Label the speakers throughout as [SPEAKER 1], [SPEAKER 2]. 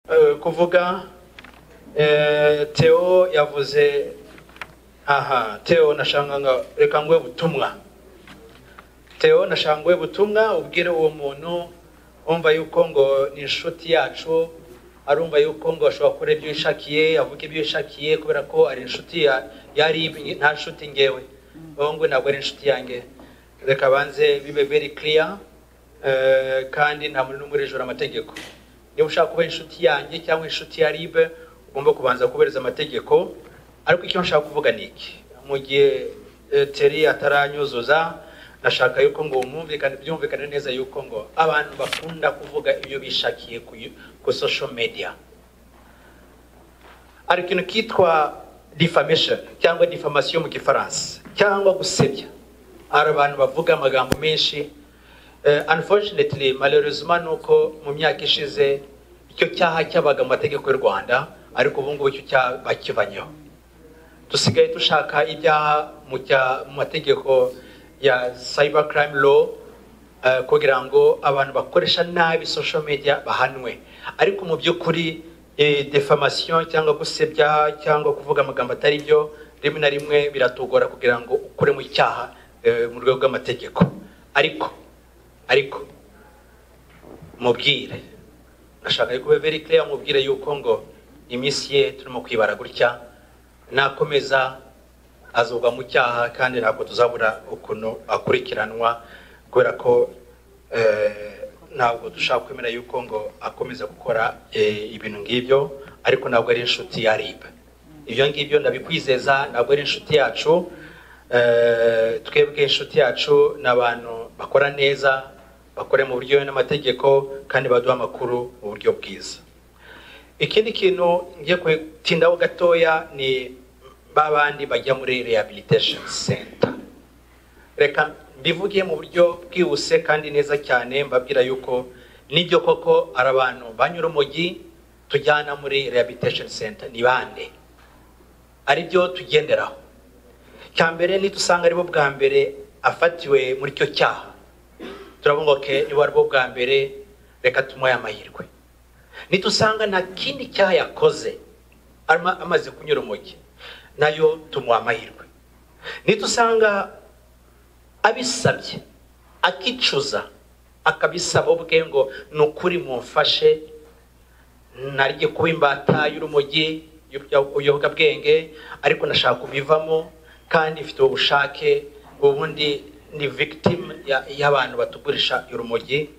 [SPEAKER 1] Kuvuga Theo yavuze, aha Theo nashanga reka ngwe butumwa. Theo nashangwe butumwa ubwire uwo muntu umva yuko ngo ni inshuti yacu, arumva yuko ngo ashobora gukora ibyo yishakiye, avuga ibyo yishakiye kubera ko ari inshuti yari nta nshuti ngewe. Ngo ntabwo ari inshuti yanjye. Reka banze bibe very clear, kandi nta muntu n'umwe uri amategeko. Niba ushaka kuba inshuti yanjye cyangwa inshuti ya RIB, ugomba kubanza kubahiriza amategeko. Ariko icyo nshaka kuvuga ni iki: mu gihe Terry ataranyuzuza, nashaka yuko ngo mwumvikane, byumvikane neza yuko ngo abantu bakunda kuvuga ibyo bishakiye ku social media. Hari ikintu kitwa defamation cyangwa diffamation mu Gifaransa, cyangwa gusebya. Hari abantu bavuga amagambo menshi. Unfortunately, malheureusement, nuko mu myaka ishize icyo cyaha cyabaga mu mategeko y'u Rwanda, ariko ubu ngubu icyo cyaha bakivanyeho. Dusigaye dushaka ibyaha mu mategeko ya cyber crime law, kugira ngo abantu bakoresha nabi social media bahanwe. Ariko mu by'ukuri defamation cyangwa gusebya cyangwa kuvuga amagambo atari byo, rimwe na rimwe biratugora kugira ngo ukure mu cyaha mu rwego rw'amategeko. Ariko mubwire, nashaka kuba very clear, mubwire yuko ngo iminsi ye turimo kwibara gutya, nakomeza azubwa mu cyaha, kandi ntabwo tuzabura ukuntu akurikiranwa, kubera ko ntabwo dushaka kwemera yuko ngo akomeza gukora ibintu ngibyo. Ariko ntabwo ari inshuti ya RIB, ibyo ngibyo ndabikwizeza, ntabwo ari inshuti yacu. Twebwe inshuti yacu ni abantu bakora neza, bakora mu buryo n'amategeko, kandi baduha amakuru mu buryo bwiza. Ikindi kintu ngiye gutindaho gatoya ni babandi bajya muri rehabilitation center. Reka mbivuge mu buryo bwihuse kandi neza cyane, mbabwira yuko nibyo koko ari abantu banyura urumogi tujyana muri rehabilitation center ni bande, aribyo tugenderaho. Cyambere, nidusanga aribo bwa mbere afatiwe muri cyo cyaha, turavuga okay, niba aribo bwa mbere reka tumuhe amahirwe. Nidusanga nta kindi cyaha yakoze amaze kunyura urumogi, nayo tumuha amahirwe. Nidusanga abisabye akicuza akabisaba ubwe ngo ni ukuri mumfashe narye kuba imbata y'urumogi y'ubwenge, ariko nashaka kubivamo kandi mfite ubushake, ubundi ni victim y'abantu batugurisha urumogi.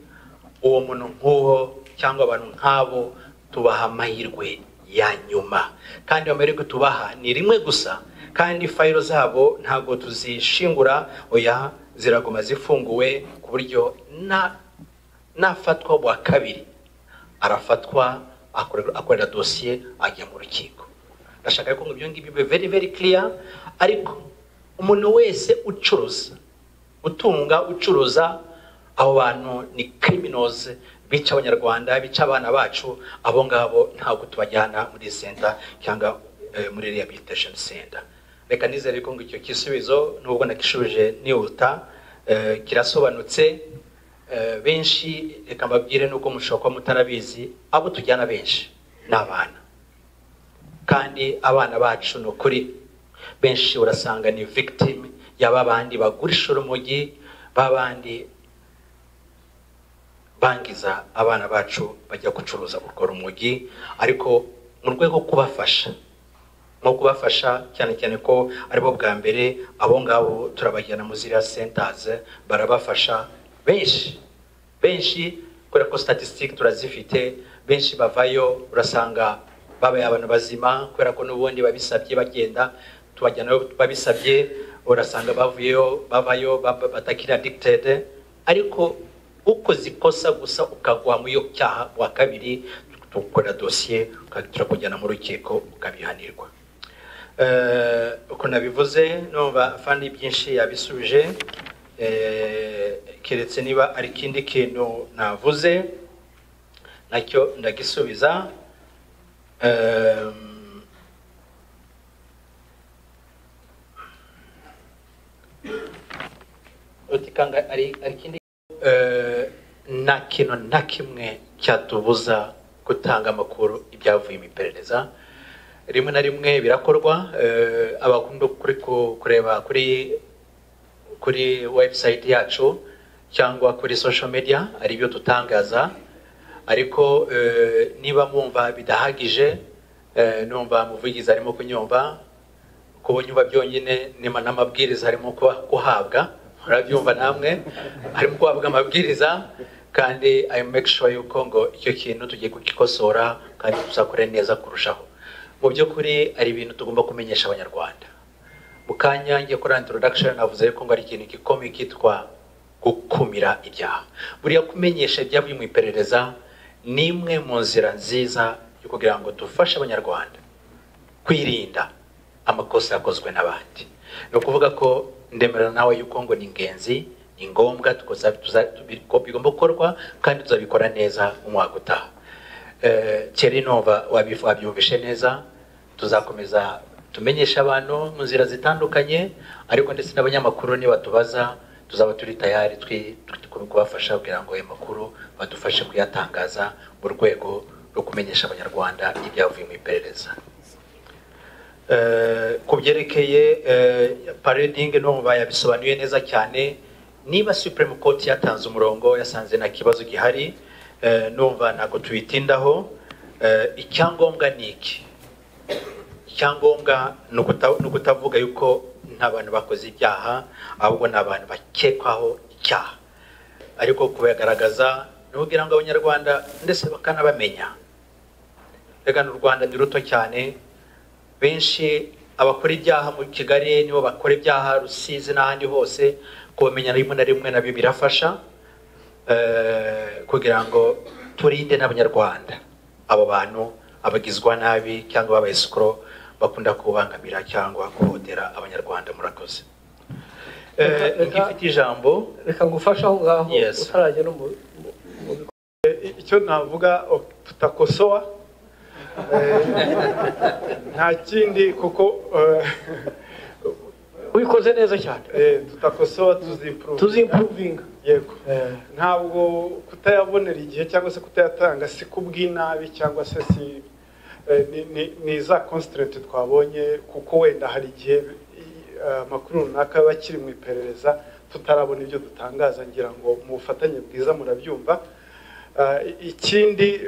[SPEAKER 1] Uwo muntu nk'uwo cyangwa abantu nk'abo tubaha amahirwe ya nyuma, kandi amahirwe tubaha ni rimwe gusa, kandi fayiro zabo ntabwo tuzishingura, oya, ziraguma zifunguwe ku buryo nafatwa bwa kabiri arafatwa akorera dosiye ajya mu rukiko. Ndashaka ko ibyo ngibyo bibe very very clear. Ariko umuntu wese ucuruza, utunga, ucuruza, abo bantu ni criminals, bica abanyarwanda, bica abana bacu, abo ngabo ntabwo tubajyana muri center cyangwa muri rehabilitation center. Reka nizere ko ngo icyo gisubizo nubwo nakishubije nihuta, kirasobanutse. Benshi reka mbabwire nuko mushobora kuba mutarabizi, abo tujyana benshi ni abana, kandi abana bacu ni ukuri benshi urasanga ni victim y'aba bandi bagurisha urumogi, babandi bangiza abana bacu bajya gucuruza urwo rumogi. Ariko mu rwego kubafasha, no kubafasha cyane cyane ko aribo bwa mbere, abo ngabo turabajyana mu ziriya centers, barabafasha benshi benshi, kubera ko statistique turazifite, benshi bavayo urasanga babaye abantu bazima, kubera ko n'ubundi babisabye bagenda, tubajyana babisabye, urasanga bavuyeyo, bavayo batakiri addicted. Ariko ukoze ikosa gusa ukagwa mu yo cyaha wa kabiri, tukora dosiye turakujyana mu rukiko ukabihanirwa. Uko nabivuze numva fandi byinshi yabisubije, keretse niba ari ikindi kintu navuze nacyo ndagisubiza. Utikanga ari ikindi, nta kintu na kimwe cyatubuza gutanga amakuru ibyavuye mu iperereza. Rimwe na rimwe birakorwa, abakunda kureba kuri website yacu cyangwa kuri social media ari byo dutangaza, ariko niba mwumva bidahagije, numva muvugizi arimo kunyumva, kubunyumva byonyine nima n'amabwiriza harimo kuhabwa, murabyumva namwe, harimo kuhabwa amabwiriza, kandi I make sure yuko ngo icyo kintu tugiye kugikosora kandi tuzakore neza kurushaho. Mu by'ukuri ari ibintu tugomba kumenyesha Abanyarwanda. Mu kanya ngiye kuri introduction navuze ko ngo ari ikintu gikomeye kitwa gukumira ibyaha. Buriya kumenyesha ibyavuye mu iperereza ni imwe mu nzira nziza yo kugira ngo dufashe Abanyarwanda kwirinda amakosa yakozwe n'abandi. Ni ukuvuga ko ndemera nawe yuko ngo ni ingenzi, ni ngombwa, bigomba gukorwa kandi tuzabikora neza mu mwaka utaha. Thierry Nova wabyumvishe neza, tuzakomeza tumenyesha abantu mu nzira zitandukanye, ariko ndetse n'abanyamakuru nibatubaza tuzaba turi tayari kubafasha kugira ngo ayo makuru badufashe kuyatangaza mu rwego rwo kumenyesha Abanyarwanda ibyavuye mu iperereza. Ku byerekeye parading, no yabisobanuye neza cyane. Niba Supreme Court yatanze umurongo, yasanze nta kibazo gihari, numva ntabwo tubitindaho. Icyangombwa ni iki? Icyangombwa ni ukutavuga yuko nta bantu bakoze ibyaha, ahubwo ni abantu bakekwaho icyaha, ariko kubagaragaza ni ukugira ngo Abanyarwanda ndetse bakanabamenya. Reka u Rwanda ni ruto cyane, benshi abakora ibyaha mu Kigali nibo bakora ibyaha Rusizi n'ahandi hose, kubamenya rimwe na rimwe nabyo birafasha kugira ngo turinde n'Abanyarwanda abo bantu abagizwa nabi cyangwa abayesikoro bakunda kubangamira cyangwa guhotera Abanyarwanda. Murakoze. Ngifite ijambo,
[SPEAKER 2] reka ngufashe aho ngaho utarajya no mu
[SPEAKER 3] icyo navuga tutakosoa nta kindi, kuko
[SPEAKER 2] wikoze neza cyane.
[SPEAKER 3] Tutakosoa
[SPEAKER 2] tuzimprovinga.
[SPEAKER 3] Yego, ntabwo kutayabonera igihe cyangwa se kutayatanga si kubw'inabi cyangwa se si ni za constraint twabonye, kuko wenda hari igihe amakuru runaka bakiri mu iperereza tutarabona ibyo dutangaza, ngira ngo mu bufatanye bwiza murabyumva. Ikindi,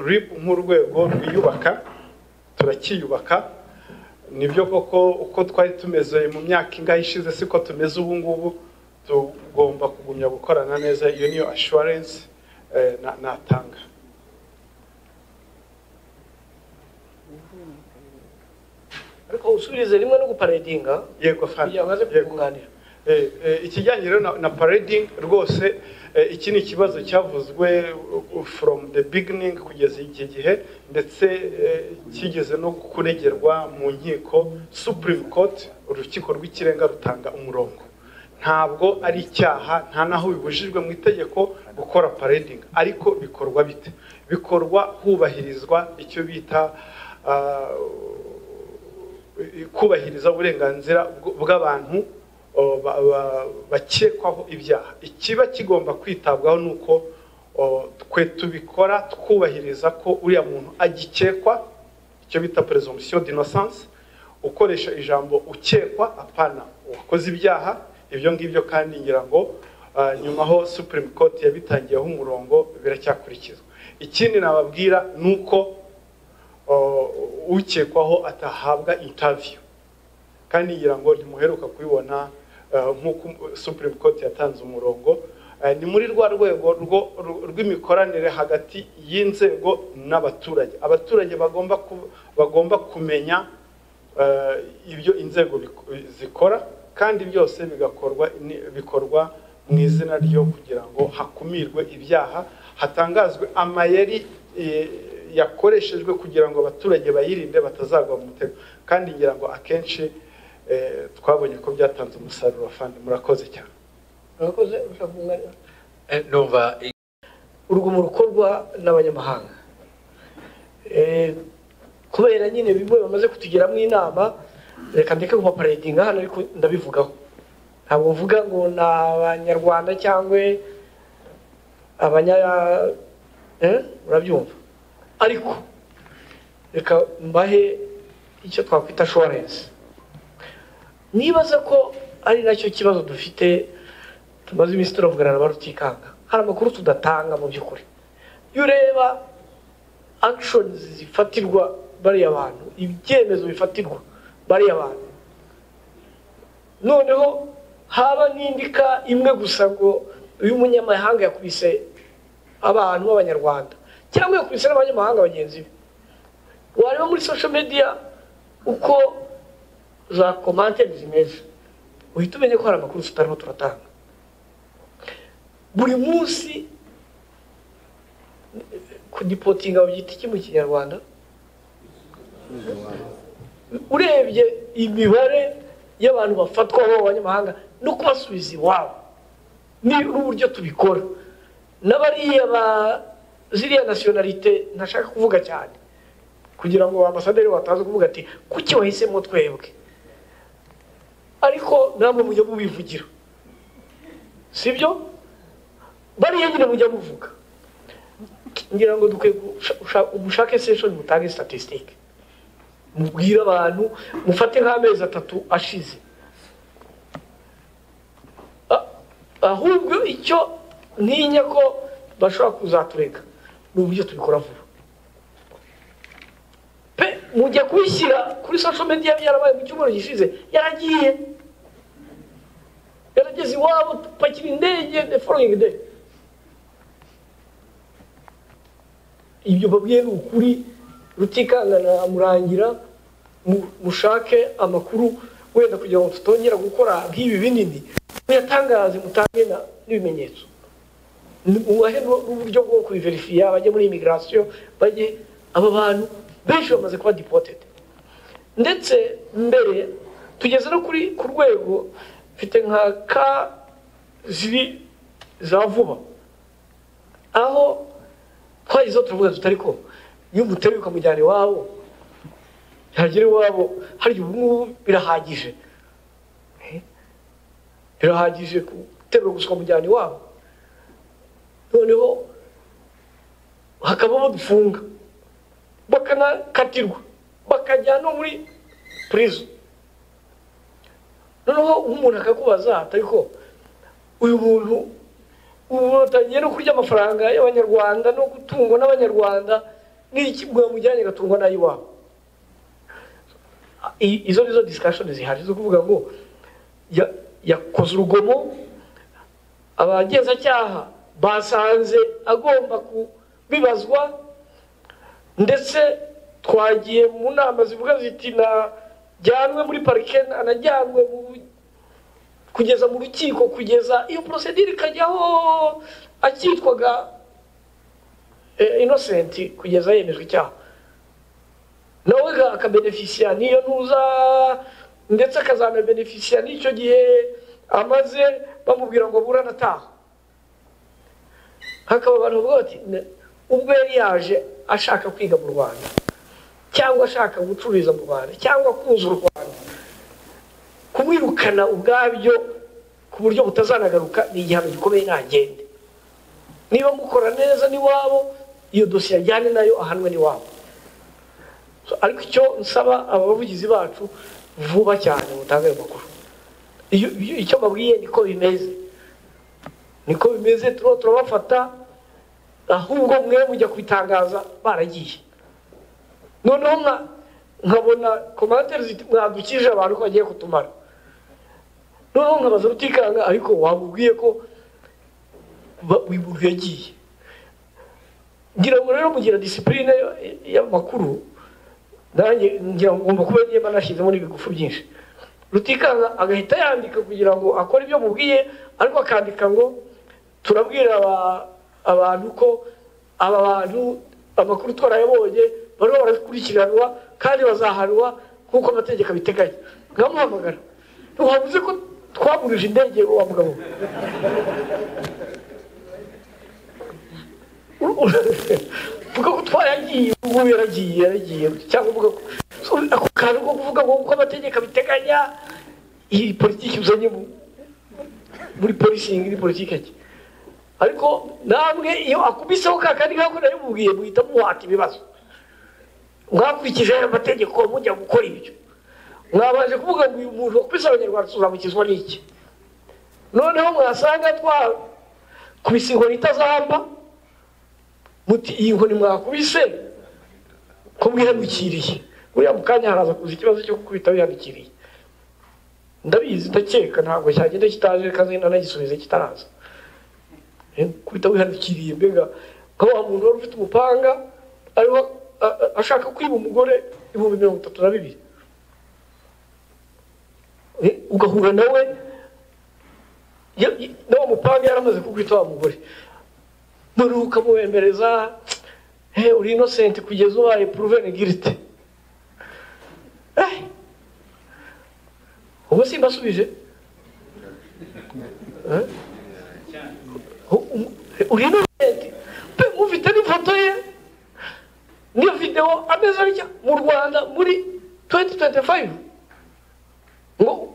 [SPEAKER 3] RIB nk'urwego rwiyubaka, turakiyubaka. Nibyo koko uko twari tumeze mu myaka ingahe ishize siko tumeze ubu ngubu, tugomba kugumya gukorana neza. Iyo niyo assurance natanga.
[SPEAKER 2] Ariko usubirize rimwe no guparadinga.
[SPEAKER 3] Yego fana, yego. Ikijyanye rero na parading rwose, iki ni ikibazo cyavuzwe from the beginning kugeza iki gihe, ndetse kigeze no kuregerwa mu nkiko. Supreme Court, urukiko rw'ikirenga rutanga umurongo, ntabwo ari icyaha, nta naho bibujijwe mu itegeko gukora parading, ariko bikorwa bite? Bikorwa hubahirizwa icyo bita kubahiriza uburenganzira bw'abantu bakekwaho ibyaha. Ikiba kigomba kwitabwaho nuko twe tubikora twubahiriza ko uriya muntu agikekwa, icyo bita presumption d'innocence, ukoresha ijambo ukekwa apana uwakoze ibyaha. Ibyo ngibyo kandi ngira ngo nyuma ho Supreme Court yabitangiyeho umurongo, biracyakurikizwa. Ikindi nababwira nuko ukekwaho atahabwa interview, kandi ngira ngo ntimuheruka kubibona nk'uko Supreme Court yatanze umurongo. Ni muri rwa rwego rw'imikoranire hagati y'inzego n'abaturage. Abaturage bagomba kumenya ibyo inzego zikora, kandi byose bikorwa mu izina ryo kugira ngo hakumirwe ibyaha, hatangazwe amayeri yakoreshejwe kugira ngo abaturage bayirinde batazagwa mu mutego. Kandi ngira ngo akenshi twabonye ko byatanze umusaruro. Afande, murakoze cyane.
[SPEAKER 2] Murakoze. Numva urugomo rukorwa n'abanyamahanga kubera nyine bimwe bamaze kutugiramo inama, reka ndeke kuba paradinga hano, ariko ndabivugaho. Ntabwo mvuga ngo ni Abanyarwanda cyangwa abanya urabyumva. Ariko reka mbahe icyo twakwita assurance. Nibaza ko ari nacyo kibazo dufite, tumaze iminsi turavugana na ba Rutikanga, hari amakuru tudatanga mu by'ukuri. Iyo ureba actions zifatirwa bariya bantu, ibyemezo bifatirwa bariya bantu, noneho haba n'indika imwe gusa ngo uyu munyamahanga yakubise abantu b'Abanyarwanda cyangwa yakubise n'abanyamahanga bagenzi be, wareba muri social media uko za commentaires zimeze, uhita umenya ko hari amakuru tutarimo turatanga. Buri munsi kudipotinga babyita iki mu Kinyarwanda? Urebye imibare y'abantu bafatwa b'abanyamahanga no kubasubiza iwabo n'uburyo tubikora, n'abariya ba ziriya nationalité ntashaka kuvuga cyane kugira ngo ambasaderi wataza kuvuga ati kuki wahisemo twebwe, ariko namwe mujya mubivugira, sibyo? Bariya nyine mujya muvuga. Ngira ngo dukwiye umushake session, mutange statistique, mubwire abantu, mufate nk'amezi 3 ashize. Ahubwo icyo ntinya ko bashobora kuzatureka ni uburyo tubikora vuba pe. Mujya kubishyira kuri social media byarabaye mu cyumweru gishize, yaragiye yarageze iwabo, tupakira indege the following day. Ibyo babwiye ni ukuri. Rutikanga na Murangira, mushake amakuru wenda kugira ngo tutongera gukora nk'ibi binini, muyatangaze, mutange n'ibimenyetso, mubahe n'uburyo bwo kubiverifiya, bajye muri immigration, bajye. Aba bantu benshi bamaze kuba deported, ndetse mbere tugeze no kuri ku rwego mfite nka ka ziri za vuba, aho twagize tuvuga tutari ko iyo umuteruye ukamujyana iwabo, yagera iwabo hari ubu ngubu birahagije, birahagije guterura gusa ukamujyana iwabo, noneho hakabamo dufunga bakanakatirwa bakajya no muri prison. Noneho umuntu akakubaza ariko uyu muntu ubu atangiye no kurya amafaranga y'Abanyarwanda no gutungwa n'Abanyarwanda, n'iki mwamujyanye agatungwa n'ay'iwabo? Izo nizo discussion zihari zo kuvuga ngo yakoze urugomo, abagenzacyaha basanze agomba kubibazwa, ndetse twagiye mu nama zivuga ziti najyanwe muri parike, anajyanwe kugeza mu rukiko, kugeza iyo procedure ikajyaho akitwaga innocent kugeza yemejwe icyaha, nawe akabenefisiya n'iyo ntuza, ndetse akazanabenefisiya n'icyo gihe amaze bamubwira ngo burana ataha. Hakaba abantu bavuga bati ubwo yari yaje ashaka kwiga mu Rwanda cyangwa ashaka gucururiza mu Rwanda cyangwa kuza u Rwanda, kumwirukana ubwabyo ku buryo butazanagaruka ni igihano gikomeye, ntagende. Niba mukora neza n'iwabo, iyo dosiye ajyane nayo ahanwe n'iwabo. Ariko icyo nsaba aba bavugizi bacu vuba cyane mutange ayo makuru. Icyo mbabwiye niko bimeze, niko bimeze, turabafata, ahubwo mwe mujya kubitangaza baragiye. Noneho nkabona commentaires ziti mwadukije abantu ko bagiye kutumara. Noneho nkabaza Rutikanga, ariko wabubwiye ko uyu muntu yagiye. Ngira ngo rero mugira discipline y'amakuru, nanjye ngira ngo ngomba kuba niba nashyizemo n'ibigufu byinshi. Rutikanga agahita yandika kugira ngo akore ibyo mubwiye, ariko akandika ngo turabwira abantu ko aba bantu amakuru twarayabonye, bariho barakurikiranwa kandi bazahanwa nk'uko amategeko abiteganya. Nkamuhamagara, ntiwavuze ko twagurije indege wa mugabo? Vuga ko twaragiye, ubu yaragiye, yaragiye, cyangwa uvuga ko ako kantu ko kuvuga ngo uko amategeko abiteganya, iyi politiki uzanye muri policing ni politiki ki? Ariko namwe iyo akubiseho kakandi kako nabimubwiye muhita muhata ibibazo. Mwakurikije aya mategeko mujya gukora ibyo. Mwabanje kuvuga ngo uyu muntu wakubise Abanyarwanda tuzamukizwa n'iki? Noneho mwasanga twakubise inkoni itazamba, muti iyi nkoni mwakubise ko mwihanukiriye. Buriya mu kanya haraza kuza ikibazo cyo gukubita wihanukiriye. Ndabizi ndakeka ntabwo cyagenda kitaje kandi nanagisubize kitaraza. Kubita wihanukiriye mbega nka wa muntu wari ufite umupanga ariho ashaka kwiba umugore 32,000. Ugahura nawe nawe mupanga yaramaze kugwita wa mugore, none ukamwemereza uri innocent kugeza ubaye proven guilty. Ubu simbasubije uri innocent pe, mufite n'ifoto ye niyo video ameze atya mu Rwanda muri 2025, ngo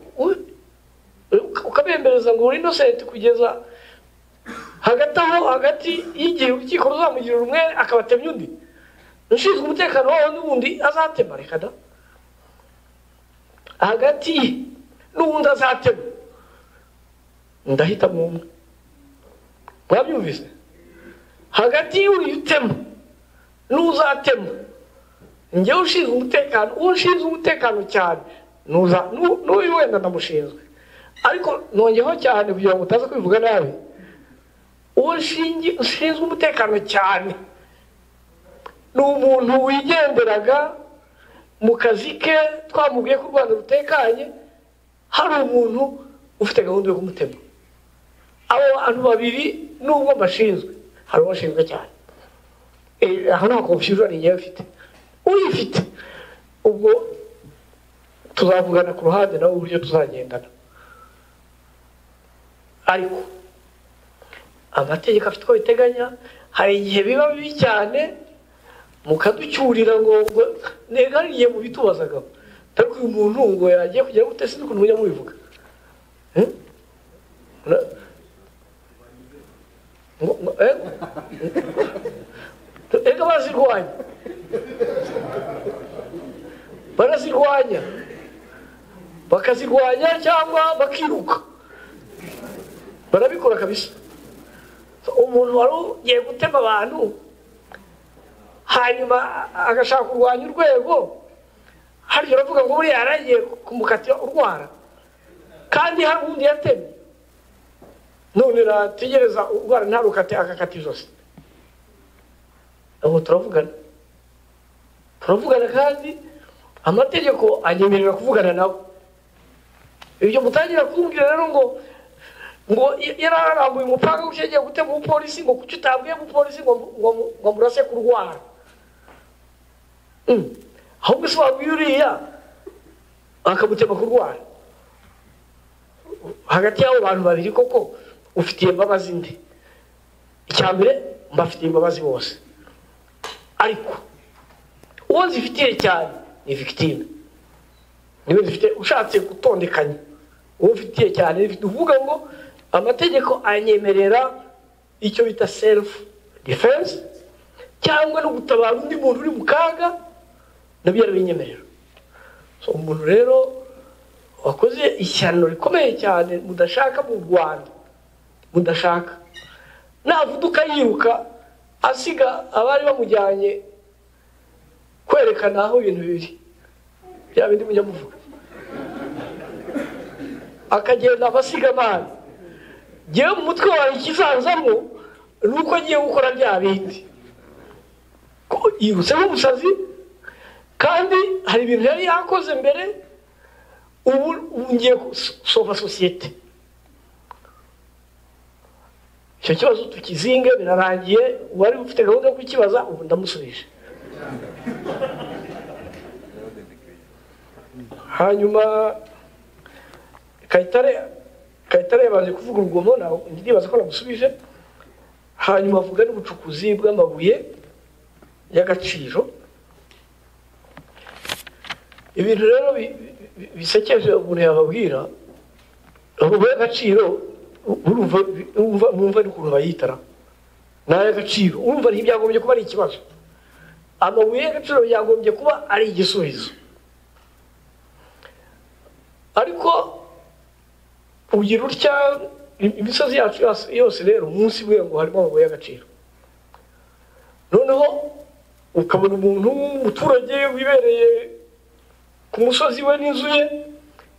[SPEAKER 2] ukabembereza ngo uri innocent kugeza hagati aho, hagati y'igihe urukiko ruzamugira umwere akabatemya undi. Ushinzwe umutekano wawe n'ubundi azatema, reka da, hagati n'ubundi azatema, ndahitamo umwe. Mwabyumvise? Hagati y'uriya utema n'uzatema, njyewe ushinzwe umutekano, uwo ushinzwe umutekano cyane n'uyu wenda ndamushinzwe, ariko nongeho cyane kugira ngo utaza kubivuga nabi, uwo ushinzwe umutekano cyane ni umuntu wigenderaga mu kazi ke, twamubwiye ko u Rwanda rutekanye, hari umuntu ufite gahunda yo kumutema. Abo bantu babiri nubwo mbashinzwe, hari uwo nshinzwe cyane. Aho nta confusion ngiye mfite, uyifite ubwo tuzavugana ku ruhande nawe uburyo tuzagendana. Ariko amategeko afite uko biteganya, hari igihe biba bibi cyane mukaducyurira ngo nega hari igihe mubitubazaga, ariko uyu muntu ngo yagiye kugera gute, sinzi ukuntu mujya mubivuga. Ega barazirwanya, barazirwanya, bakazirwanya cyangwa bakiruka, barabikora kabisa. Umuntu wari ugiye gutema abantu hanyuma agashaka kurwanya urwego, haryo aravuga ngo buriya yaragiye kumukatira urwara kandi hari undi yatemye, none rategereza urwara ntarukate akakata ijosi. Abo turavugana, turavugana kandi amategeko anyemerera kuvugana nabo. Ibyo mutangira kumbwira rero ngo yararambuye umupanga ugiye gutema umupolisi, ngo kuki utabwiye umupolisi ngo murase kurwara? Ahubwo se wabwiye uriya akamutema kurwara? Hagati y'abo bantu babiri koko ufitiye imbabazi nde? Icya mbere mbafitiye imbabazi bose, ariko uwo zifitiye cyane ni victime, niwe zifite. Ushatse gutondekanya uwo ufitiye cyane, uvuga ngo amategeko anyemerera icyo bita self defense cyangwa no gutabara undi muntu uri mu kaga, nabyo yarabinyemerera. So umuntu rero wakoze ishyano rikomeye cyane mudashaka mu Rwanda, mudashaka, navuduka yiruka asiga abari bamujyanye kwerekana aho ibintu biri, bya bindi mujya muvuga, akagenda abasiga amana. Ngewe mu mutwe wawe ikizazamo ni uko agiye gukora bya bindi, ko yirutse nk'umusazi kandi hari ibintu yari yakoze mbere, ubu ngiye gusohoka sosiyete. Icyo kibazo tukizinge birarangiye, uwari ufite gahunda yo kukibaza ubu ndamusubije. Hanyuma Kayitare yabanje kuvuga urugomo, ndibaza ko namusubije. Hanyuma avuga n'ubucukuzi bw'amabuye y'agaciro. Ibintu rero bisekeje umuntu yababwira, amabuye y'agaciro Urumva mwumva n'ukuntu bayitara ni ay'agaciro. Urumva ntibyagombye kuba ari ikibazo, amabuye y'agaciro yagombye kuba ari igisubizo. Ariko ugira utya imisozi yacu yose rero munsi bwe ngo harimo amabuye y'agaciro, noneho ukabona umuntu w'umuturage wibereye ku musozi we n'inzu ye,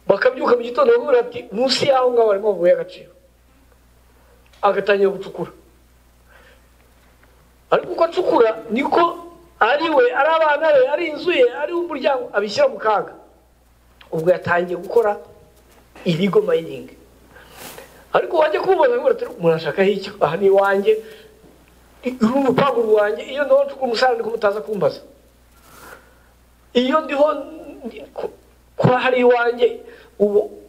[SPEAKER 2] bakabyuka mu gitondo bakubwira ati munsi y'aho ngaho harimo amabuye y'agaciro, agatangira gucukura. Ariko uko acukura niko ari we, ari abana be, ari inzu ye, ari umuryango, abishyira mu kaga. Ubwo yatangiye gukora illegal mining. Ariko wajya kumubaza ngo umuntu ashaka iki, aha ni iwanjye, uru rupangu rwanjye, iyo ndiho ncukura umusarane ko mutaza kumbaza, iyo ndiho kuba hari iwanjye, ubu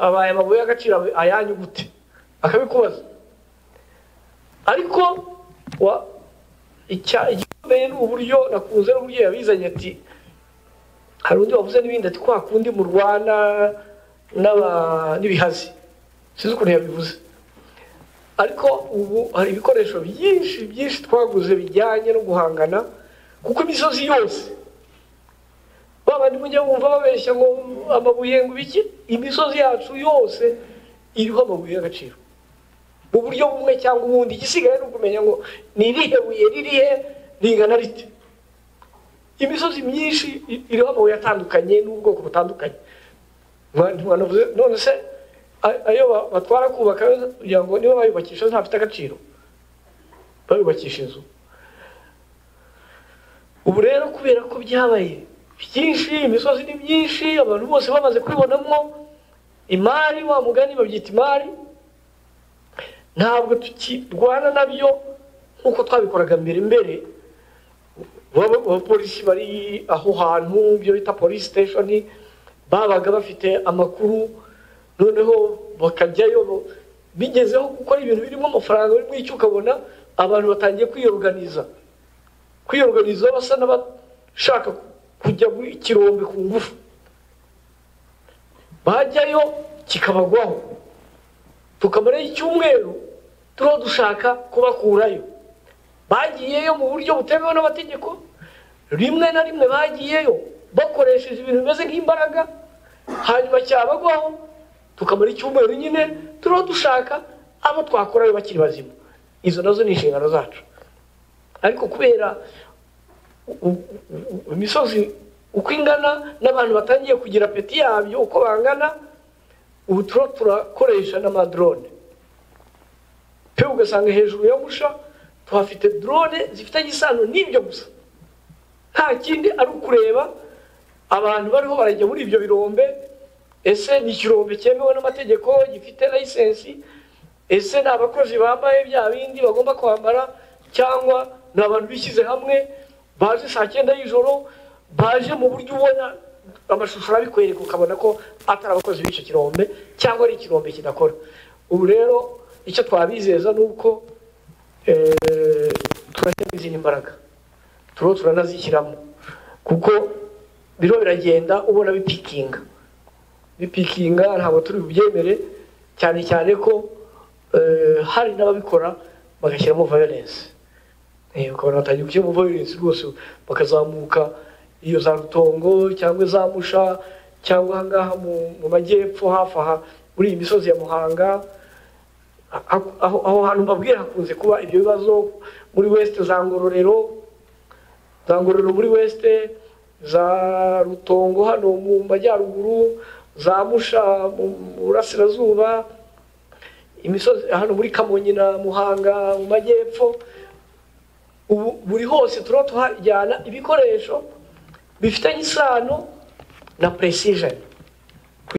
[SPEAKER 2] abaye amabuye y'agaciro ayanyu gute? Akabikubaza. Ariko igikomeye ni uburyo nakunze n'uburyo yabizanye, ati hari undi wavuze n'ibindi ati kwa kundi murwana n'ibihazi, sinzi ukuntu yabivuze. Ariko ubu hari ibikoresho byinshi byinshi twaguze bijyanye no guhangana, kuko imisozi yose babandi mujya bumva babeshya ngo amabuye ngo ibiki, imisozi yacu yose iriho amabuye y'agaciro mu buryo bumwe cyangwa ubundi. Igisigaye ni ukumenya ngo ni irihe buye ririhe, ringana rite. Imisozi myinshi iriho amabuye atandukanye n'ubwoko butandukanye. None se ayo batwara kubaka kugira ngo niba bayubakisha ntafite agaciro, bayubakisha inzu. Ubu rero kubera ko byabaye byinshi, imisozi ni myinshi, abantu bose bamaze kwibonamo imari, wa mugani babyita imari, ntabwo tukirwana nabyo nk'uko twabikoraga mbere. Mbere abapolisi bari aho hantu, ibyo bita police station, babaga bafite amakuru, noneho bakajyayo bigezeho gukora ibintu birimo amafaranga, birimo icyo, ukabona abantu batangiye kwiyorganiza basa n'abashaka kujya muri kirombe ku ngufu, bajyayo kikabagwaho, tukamarayo icyumweru turiho dushaka kubakurayo. Bagiyeyo mu buryo butemewe n'amategeko, rimwe na rimwe bagiyeyo bakoresheje ibintu bimeze nk'imbaraga, hanyuma cyabagwaho tukamara icyumweru nyine turiho dushaka abo twakorayo bakiri bazima. Izo nazo ni inshingano zacu. Ariko kubera imisozi uko ingana n'abantu batangiye kugira peti yabyo uko bangana, ubu turiho turakoresha n'amadrone pe, ugasanga hejuru ya Musha tuhafite drone zifitanye isano n'ibyo gusa, nta kindi ari ukureba abantu bariho barajya muri ibyo birombe. Ese ni ikirombe cyemewe n'amategeko gifite license? Ese ni abakozi bambaye bya bindi bagomba kwambara, cyangwa ni abantu bishyize hamwe baje saa 9 y'ijoro, baje mu buryo ubona amashusho arabikwereka ukabona ko atari abakozi b'icyo kirombe cyangwa ari ikirombe kidakora. Ubu rero icyo twabizeza ni uko turashyiramo izindi mbaraga, turiho turanazishyiramo, kuko biriho biragenda ubona bipikinga, ntabwo turi bubyemere, cyane cyane ko hari n'ababikora bagashyiramo violence. Ukabona batangiye gushyiramo violence rwose, bakazamuka iyo za Rutongo cyangwa za Musha cyangwa aha ngaha mu majyepfo hafi aha muri iyi misozi ya Muhanga. Aho hantu mbabwira hakunze kuba ibyo bibazo, muri West za Ngororero, muri West za Rutongo hano mu majyaruguru, za Musha mu burasirazuba, imisozi hano muri Kamonyi na Muhanga mu majyepfo. Ubu buri hose turiho tuhajyana ibikoresho bifitanye isano na precision.